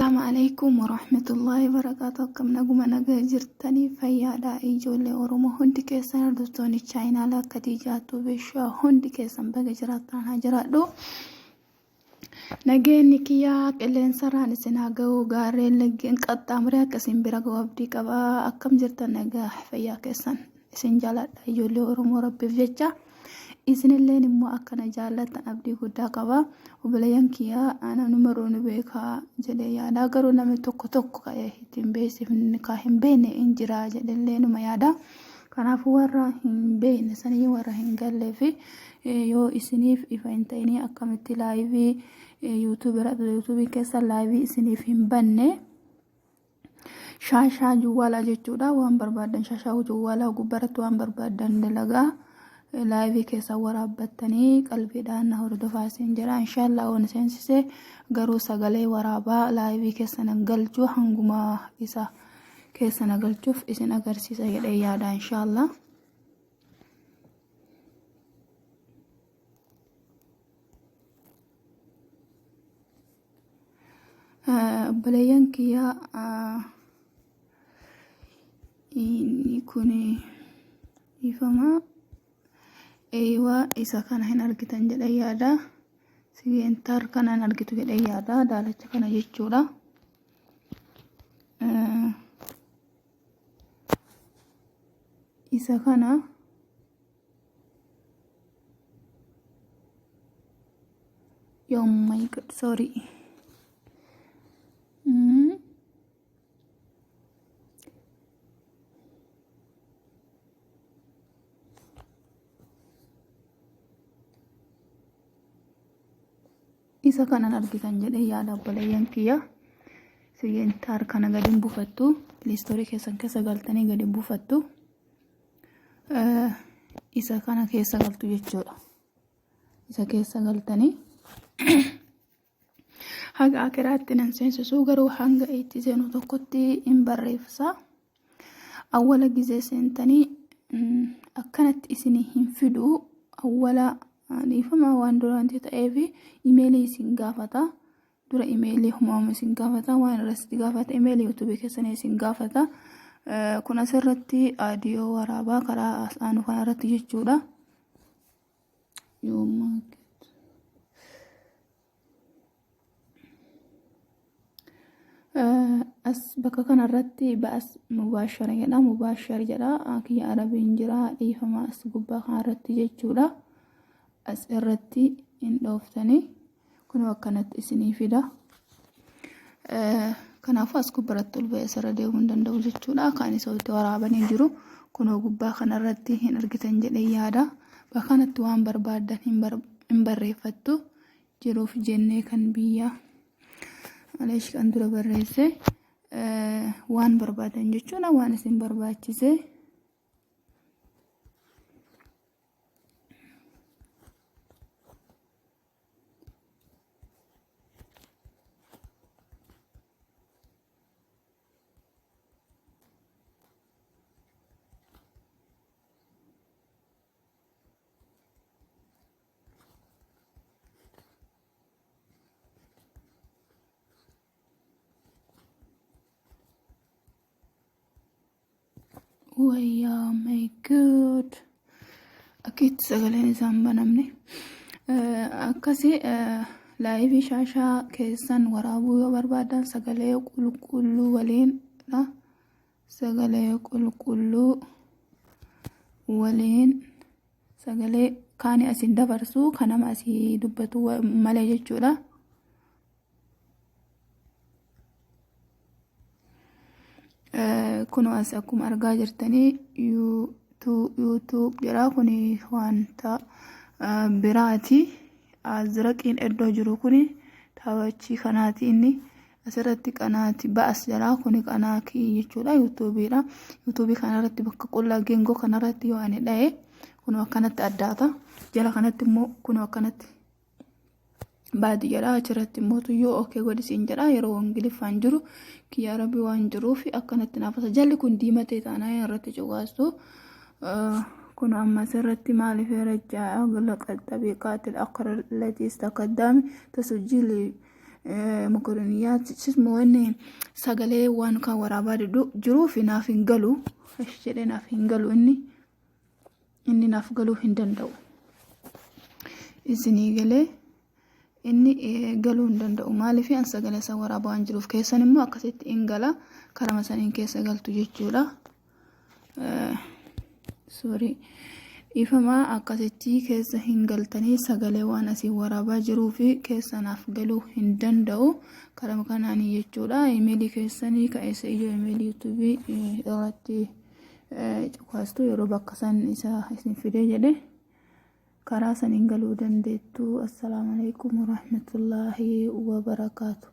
Assalaamu alaikum warahmatullahi wabarakaatu. Akkam naguma nagaa jirtanii fayyaadha. Ijoollee Oromoo hundi keessan hordoftoonni chaayinaalaa akka Diijaattuu Beeshaa hundi keessan baga jiraattan haa jiraadhu. Nageenyi kiyyaa qilleensarraan isin haa ga'u gaarreen laggeen qaxxaamuree akka isin bira ga'u abdii qaba. Akkam jirtan nagaa fayyaa keessan isin jaaladha ijoollee Oromoo Rabbiif jecha. Isinilleen immoo akka na jaallattan abdii guddaa qaba. Obboleeyyan kiyya namni maruu ni beeka jedhee yaada. Garuu namni tokko tokko ka ittiin beeksifne ka hin beekne hin jira jedhellee numa yaada. Kanaafuu warra hin beekne sanii warra hin gallee fi yoo isiniif ifa hin ta'inii akkamitti laayivii yuutuubii keessa laayivii isiniif hin banne. Shaashaa juwwaalaa jechuudha. Waan barbaadan shaashaa juwwaalaa gubbaratti waan barbaadan dalagaa laayivii keessa waraabbattanii qalbiidhaan na hordofaa isin jedha. Inshaallah waan seensise garuu sagalee waraabaa laayivii keessa na galchuu hanguma isa keessa na galchuuf isin agarsiisa jedhee yaada inshaallah. Obboleeyyan kiyya inni kun dhiifama eeywaa isa kana hin argitan jedhee yaada. Sigeentaar kana hin argitu jedhee yaada daalacha kana jechuudha. Isa kana Oh my god, sorry. Mm. Isa kanan argitan jedhee yaada obboleeyyan kiyya. Sigeentaar kana gadi hin buufattu. Pilistoorii keessan keessa galtanii gadi buufattu. Isa kana keessa galtu jechuudha. Isa keessa galtanii haga akiraatti nan seensisuu garuu hanga itti seenu tokkotti hin barreessa. Awwala gizee seentanii akkanatti isinii hin fidu. Awwala dhiifama waan duraanti ta'eef imeelii isin gaafata. Dura imeelii humaama isin gaafata waan irratti gaafata imeelii yuutuubii keessanii isin gaafata. Kun asirratti aadiyoo waraabaa karaa as aanu kana irratti jechuudha. As bakka kanarratti ba'as mubaashara jedha mubaashar jedha kiyya arabiin jira dhiifama as gubbaa kanarratti jechuudha. As irratti hin dhooftanii. Kunoo akkanatti isinii fida. Kanaafuu as gubbaratti ol ba'ee asirra deemuu hin danda'u jechuudha. Kaan isa itti waraabanii jiru. Kunoo gubbaa kanarratti hin argitan jedhee yaada. Bakka kanatti waan barbaaddan hin barreeffattu. Jiruuf jennee kan biyya Maleesh kan dura barreesse waan barbaadan jechuudha. Waan isin barbaachise. Wayyaa my god. Akka itti sagaleen isaa hin banamne. Akkasi laayivii shaashaa keessan waraabuu yoo barbaadan sagalee qulqulluu waliin dha. Sagalee qulqulluu waliin sagalee kaani asin dabarsu kan nama asii dubbatu malee jechuudha. Kunoo as akkuma argaa jirtanii YouTube jedha kun wanta biraati. Azraqiin iddoo jiru kun taphachii kanaati inni asirratti qanaati ba'as jedha kun qanaakii jechuudha yuutuubiidha. Yuutuubii kanarratti bakka qullaa geengoo kanarratti yoo ani dha'e kun akkanatti addaata. Jala kanatti immoo kun akkanatti baadi jedha achirratti immoo tuyyoo okkee godhi siin jedha yeroo ingiliffaan jiru kiyya arabii waan jiruuf akkanatti naafasa jalli kun diimatee taanaa irratti cuqaastu kun amma asirratti maaliif rajjaa aglaqa xabiiqaatil aqra latii istakaddaami tasujjili Mokoroniyaa inni sagalee waan kan waraabaa jiruuf naaf hin galu jedhee naaf hin galu, inni naaf galuu hin danda'u. Isinii galee? Inni galuu hin danda'u. Maaliif? An sagalee isa waraabaa waan jiruuf. Keessan immoo akkasitti hin gala, karama saniin keessa galtu jechuudha. Sorry, dhiifamaa, akkasitti keessa hin galtanii, sagalee waan asii waraabaa jiruu fi keessa naaf galuu hin danda'u karama kanaanii jechuudha. Imeelii keessanii ka'eessa ijoo imeelii yuutuubii irratti cuqaastu. Yeroo bakka san isa isin fidee jedhe karaa saniin galuu dandeettu. Assalaamu alaikum warahmatullaahi wabarakaatu.